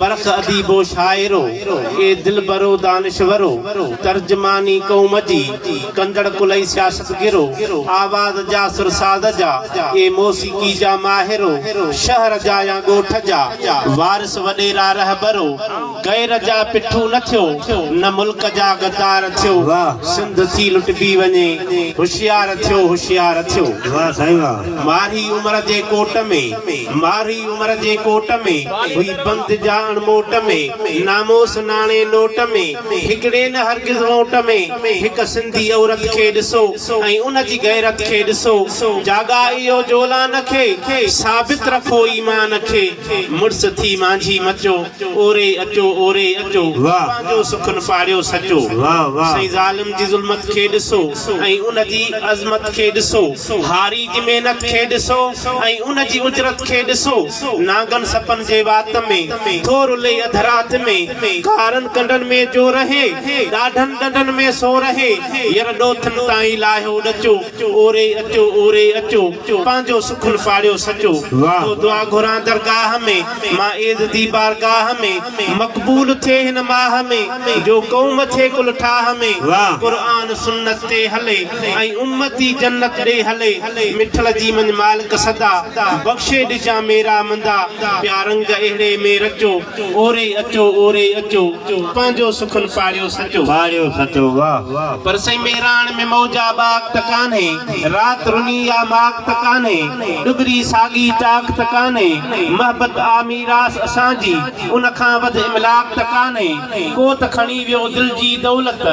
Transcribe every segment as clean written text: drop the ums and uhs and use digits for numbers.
برک اديب و شاعرو، اي دلبرو دانشورو، ترجماني قوم جي، ڪندڙ ڪلئي سياست گرو، آواز جا سرساز جا، اي موسيقي جا ماهرو، شهر جا يا ڳوٺ جا، وارث وڏيرا رهبرو، غير جا پٺو نه ٿيو، نه ملڪ جا غدار ٿيو، سنڌ ٿي لٽبي وڃي، هوشيار ٿيو هوشيار ٿيو. مارهي عمر جي ڪوٽ ۾، مارهي عمر جي ڪوٽ ۾، هئي بند جا اڻموٽ ۾، ناموس ناڻي نوٽ ۾، هڪڙي نه هرگز ووٽ ۾، هڪ سنڌي عورت کي ڏسو ۽ ان جي غيرت کي ڏسو، جاڳا اهو جولان کي، ثابت رکو ايمان کي، مڙس ٿي مانجهي مچو، اوري اچو اوري اچو، پنهنجو سخن پاڙيو سچو. سائين ظالم جي ظلمت کي ڏسو ۽ ان جي عظمت کي ڏسو، هاري جي محنت کي ڏسو ۽ ان جي اجرت کي ڏسو، نانگن سپن جي وات ۾، ٿو رلي اڌ رات ۾، ڪارن ڪنڊن ۾ جو رهي، ڏاڍن ڏنڊن ۾ سو رهي، ير ڏوٿن تائين لاهيو ڏچو، اوري اچو اوري اچو، پنهنجو سخن پاڙيو سچو، ٿو دعا گهران درگاهه ۾، مان ايزدي بارگاهه ۾، مقبول ٿئي هن ماهه ۾، جو قوم ٿئي ڪل ٺاهه ۾، قرآن سنت تي هلي، ۽ امتي جنت ڏي هلي، مٺل جي مڃ مالڪ سدا، بخشي ڏجان ميرا مندا، پيا رنگ اهڙي ۾ رچو، اوري اچو اوري اچو، پنهنجو سخن پاڙيو سچو. پاڙيو سچو واه. پر سائين مهراڻ ۾ موجا ٻاڪ ته ڪانهي، رات رني يا ماڪ ته ڪانهي، ڏٻري ساڳي چاڪ ته ڪانهي، محبت آ ميراث اسان جي، ان کان وڌ املاڪ ته ڪانهي، ڪو ته کڻي ويو دل جي دولت،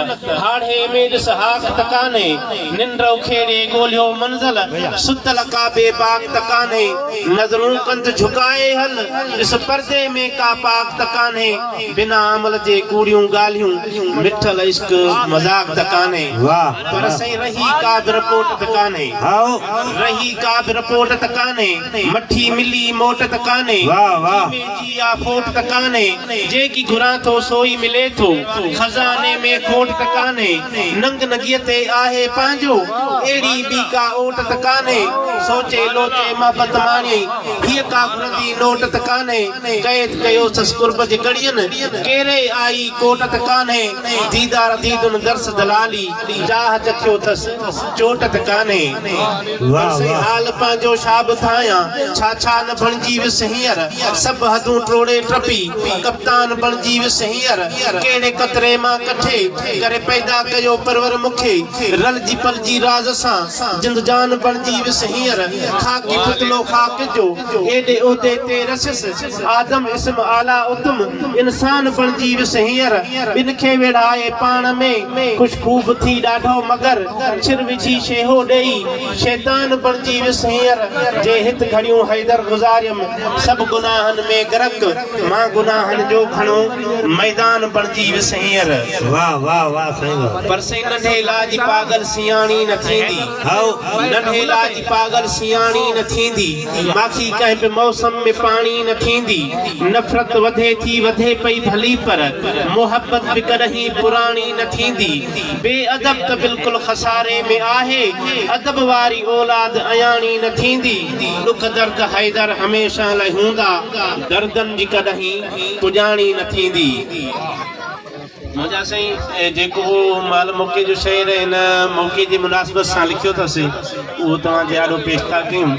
هاڙهي ۾ ڏس هاڪ ته ڪانهي، ننڊ اکيڙي ڳولهيو منزل، ستل ڪا بي باڪ ته ڪانهي، نظرون ڪنڌ جهڪائي هل، ڏس پردي ۾ ڪا پاڪ ته ڪانهي، بنا عمل جي ڪوڙيون ڳالهيون، مٺل عشق مذاق ته ڪانهي، پر سائين رهي ڪا به رپورٽ ته ڪانهي، رهي ڪا به رپورٽ ته ڪانهي، مٺي ملي موٽ ته ڪانهي، قيمي جي آ کوٽ ته ڪانهي، جيڪي گهران ٿو سو ئي ملي ٿو، خزاني ۾ کوٽ ته ڪانهي، ننگ ننگيء تي آهي پنهنجو، اهڙي ٻي ڪا اوٽ ته ڪانهي، سوچي لوچي محبت ماڻيئي، هيء ڪا گهرندي نوٽ ته ڪانهي، قيد ڪيوسس قرب جي ڪڙين، ڪيري آئي ڪوٽ ته ڪانهي، ديدار ديدن درس دلالي، چاهه چکيو ٿس چوٽ ته ڪانهي. پر سائين حال پنهنجو ڇا ٻڌايان، ڇا ڇا نه بڻجي ويس هينئر، سڀ حدون ٽوڙي ٽپي، ڪپتان بڻجي ويس هينئر، ڪهڙي قطري مان ڪٺي، ڪري پيدا ڪيو پرور مون کي، رلجي پلجي راز سان، جند جان بڻجي ويس هينئر، خاڪي پتلو خاڪ جو، ايڏي عهدي تي رسيس، آدم اسم اعليٰ اتم، انسان بڻجي ويس هينئر، ٻن کي ويڙهائي پاڻ ۾، خوش خوب ٿي ڏاڍو مگر، ڇر وجهي شيهو ڏيئي، شيطان بڻجي ويس هينئر، جي هت گهڙيون حيدر گذاريم، سڀ گناهن ۾ غرق، مان گناهن جو گهڻو، ميدان بڻجي ويس هينئر. واه واه واه سائين واه. پر سائين ننڍي لا جي پاڳل سياڻي نه ٿيندي. ننڍي لا جي پاڳل سياڻي نه ٿيندي. ماکي ڪنهن به موسم ۾ پاڻي نه ٿيندي. نفرت وڌي ٿي وڌي پئي ڀلي پر محبت به ڪڏهين پراڻي نه ٿيندي. بي ادب ته بلڪل خساري ۾ آهي، ادب واري اولاد اياڻي نه ٿيندي. ڏک درد حيدر هميشه لئه هوندا، دردن جي ڪڏهين پڄاڻي نه ٿيندي. منهنجا سائين جيڪو مال موقعي جو شعر هن موقعي جي مناسبت سان لکيو اٿس اهو توهان جي آڏو پيش ٿا ڪيون.